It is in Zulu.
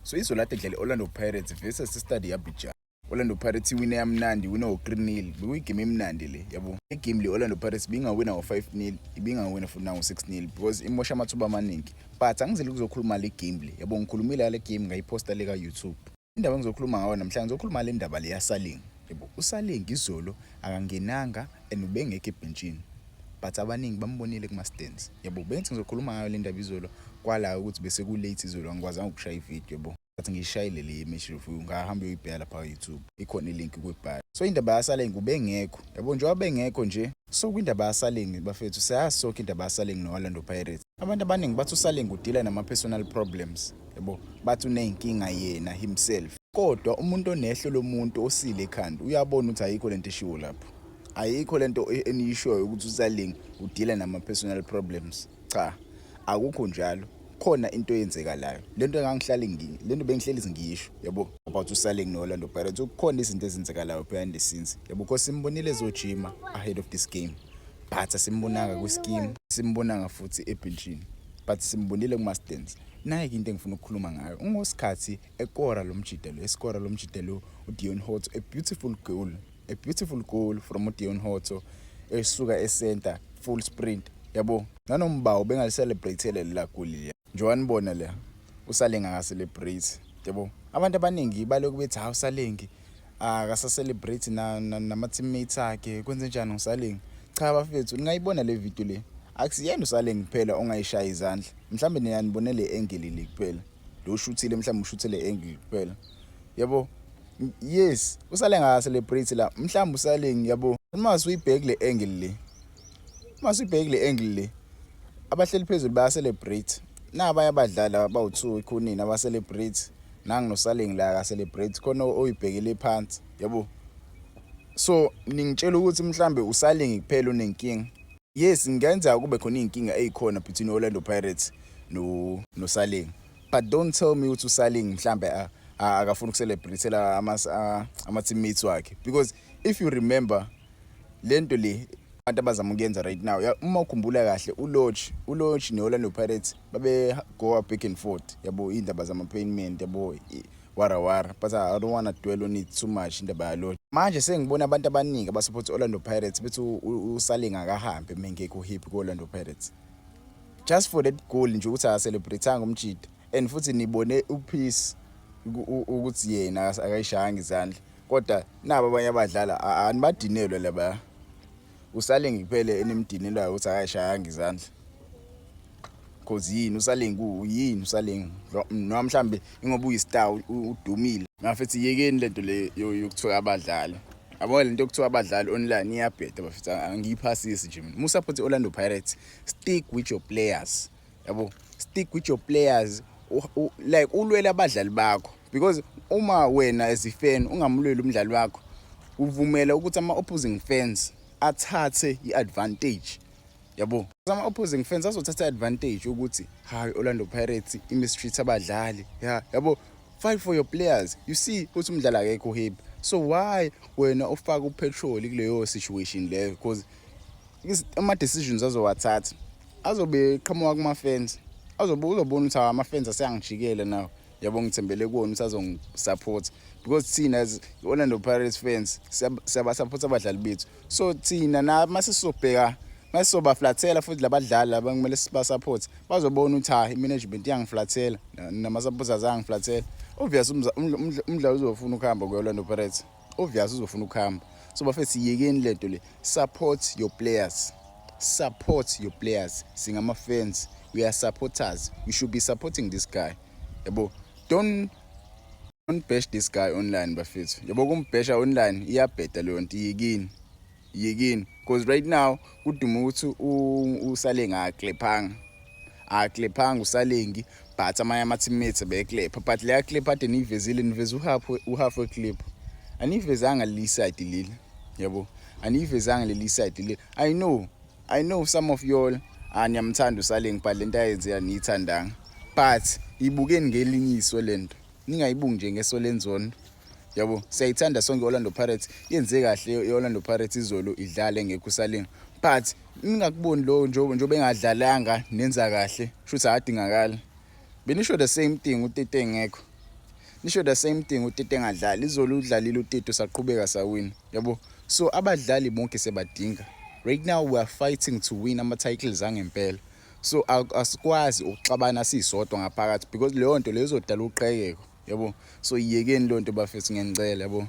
So izolo kade kudlala i-Orlando Pirates versus iStade Abidjan. Orlando Pirates iwine yamnandi, iwine ngo-3-0. Bekuyigame emnandi le, yabo. Igame le Orlando Pirates ibingawina ngo-5-0, ibingawina futhi nango-6-0 because imosha amathuba amaningi. But angizeli ukuzokhuluma le game le, yabo. Ngikhulumile ngale game, ngayiphosta le ka-YouTube. Indaba engizokhuluma ngayo namhlanje, ngizokhuluma le ndaba le yaSaleng. Yabo, uSaleng izolo akangenanga and ubengekho ebhentshini. But abaningi bambonile kuma-stands. Yabo, bengithi ngizokhuluma ngayo le ndaba izolo, kwala ukuthi bese ku-late izolo, angikwazanga ukushaya ividiyo, yabo. Bathi ngiyishayile le match review, ngahamba uyoyibheka lapha ka-YouTube, ikhona ilink kwi-bio. So indaba yaSaleng, ubengekho, yabo, njengoba bengekho nje. So kwindaba yaSaleng, bafethu, siyazi sonke indaba yaSaleng no-Orlando Pirates. Abantu abaningi bathi uSaleng udila nama-personal problems, yabo, bathi uney'nkinga yena himself. Kodwa umuntu onehlo lomuntu osile ekhanda uyabona ukuthi ayikho lento eshiwo lapho, ayikho lento eniyishoyo ukuthi uSaleng udila nama-personal problems. Cha, akukho njalo. Khona into eyenzekalayo. Lento engangihlale, lento bengihleli ngiyisho, yabo, about uSaleng no-Orlando Pirates, kukhona izinto ezenzekalayo behind the scenes, yabo, because simbonile ezojima ahead of this game, but asimbonanga kwi-scheme, simbonanga futhi ebhentshini, but simbonile kuma-stands. Nayi-ke into engifuna ukukhuluma ngayo. Ungosikhathi ekora lo mjida lo, esikora lo mjida lo uDeon Hotto, a beautiful goal, a beautiful goal from uDeon Hotto, esuka e-center, full sprint, yabo. Nanombawo bengaliselebrate lela goli leya, njengoba nibona la uSaleng akacelebrate, yabo. Abantu abaningi balokhu bethi, "Hawu, Saleng akasa-celebrate nama-teammates akhe, kwenze njani ngoSaleng?" Cha bafethu, ningayibona le video le, akusiyena uSaleng kuphela ongayishaya izandla. Mhlambe niyanibone le angle le kuphela, lo shuthile, mhlawumbe ushuthe le angle kuphela, yabo. Yes, uSaleng aka-celebrate la. Mhlawumbe uSaleng, yabo, uma usuyibheke le angle le, uma usuyibheke le angle le, abahleli phezulu baya-celebrate, nabanye abadlali abawu-2 ekhoneni aba-celebrate, nangu noSaleng la aka-celebrate, khona oyibhekele phansi, yabo. So ningitshela ukuthi mhlambe uSaleng kuphela unenkinga? Yes, kungenzeka kube khona iy'nkinga ey'khona between Orlando Pirates no noSaleng, but don't tell me ukuthi uSaleng mhlambe akafuni ukucelebrate ama-teammates wakhe, because if you remember lento le abantu abazama ukuyenza right now, uma ukhumbula kahle, uLorch ne-Orlando Pirates babe go back and forth, yabo, iy'ndaba zama-payment, yabo, wara wara, but I don't wanna dwell on it too much indaba yaLorch. Manje sengibona abantu abaningi abasupport Orlando Pirates bethi uSaleng akahambe mengekho happy ku-Orlando Pirates, just for that goal nje ukuthi akacelebrate-anga umjida. And futhi nibone uPeace ukuthi yena akayishayanga izandla, kodwa nabo abanye abadlala anibadinelwe laba. USaleng kuphela enimdinelwayo ukuthi akayishayanga izandla, 'cause yini uSaleng? Yini uSaleng? Noma mhlambe ingoba uyistar, udumile. Ngafethi yekeni lento le yokuthuka abadlali, yabo. Lento yokuthuka abadlali online iyabheda, bafethu, angiyiphasisi nje mina. Musupport i-Orlando Pirates, stick with your players, yabo, stick with your players. Like ulwele abadlali bakho, because uma wena as a fan ungamlweli umdlali wakho, uvumela ukuthi ama-opposing fans athathe i-advantage, yabo. Ama-opposing fans azothatha i-advantage ukuthi, "Hayi, Orlando Pirates i-mistreat abadlali ya," yabo. Fight for your players. You see ukuthi umdlali akekho happy, so why wena ufaka upetrol kuleyo situation leyo? Because ama-decisions azowathatha azobe qhamuka kuma-fans, azobe uzobona ukuthi ama-fans aseyangijikela nawo, yabo. Ngithembele kuwona ukuthi azongisupport, because thina as Orlando Pirates fans siyabasupport abadlali bethu. So thina na mase sizobheka, mase sobaflathela futhi labadlali laba kumele sibasupport, bazobona ukuthi, "Hayi, i-management iyangiflathela, nama-supporters ayangiflathela." Obvious umdlali uzofuna ukuhamba ku-Orlando Pirates, obvious uzofuna ukuhamba. So bafethu, yekeni lento le. Support your players, support your players. Singama-fans, we are supporters, we should be supporting this guy, yabo. Don't bash this guy online, bafethu, yabo. Kumbhesha online iyabheda leyo nto, yekini, yekini, because right now kuduma ukuthi uSaleng akaklephanga, akaklephanga uSaleng, but amanye ama-teammates beklepha. But leya clip ade niyivezile, niveze uhalf weclip, aniyivezanga leli side leli, yabo, aniyivezanga leli side leli. I know some of y'all aniyamthanda uSaleng, but lento ayenze aniyithandanga. But ibukeni ngelinye iso lento, ningayibuki nje ngeso lenzondo, yabo. Siyayithanda sonke Orlando Pirates, yenze kahle i-Orlando Pirates izolo idlale ngekho uSaleng, but ningakuboni lo njengoba engadlalanga nenza kahle, shuthi akadingakala. Benisho the same thing uTete engekho. Nisho the same thing uTito engadlali. Izolo udlalile uTito, saqhubeka sawina, yabo. So abadlali bonke sebadinga. Right now we are fighting to win ama-titles angempela. So asikwazi ukuxabana sisodwa ngaphakathi because leyo nto leyo izodala uqhekeko, yabo. So iyekeni leyo nto, bafethu, ngiyanicela, yabo.